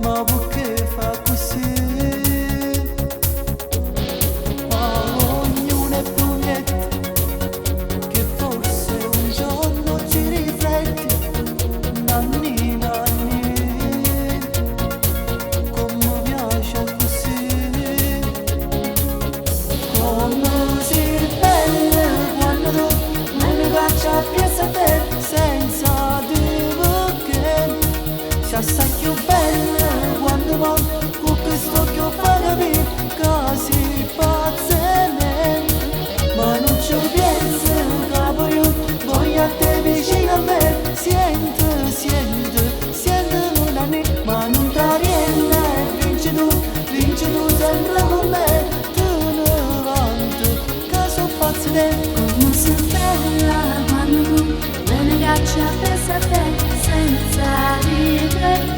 Ma perché fa così? Ma ognuno è promette che forse un giorno ci rifletti, nanni nanni, come piace così, come si bella quando tu non caccia più a te senza dire che si assai più bella quando va con questo occhio fa capire che si pazza ma non ci penso che io voglio a te vicino a me senti, senti, senti non ne ma non ti arrendi vinci tu, vinci tu sempre con me te ne vanto che sono pazzo te. Come sei bella quando tu me ne caccia a te senza dire.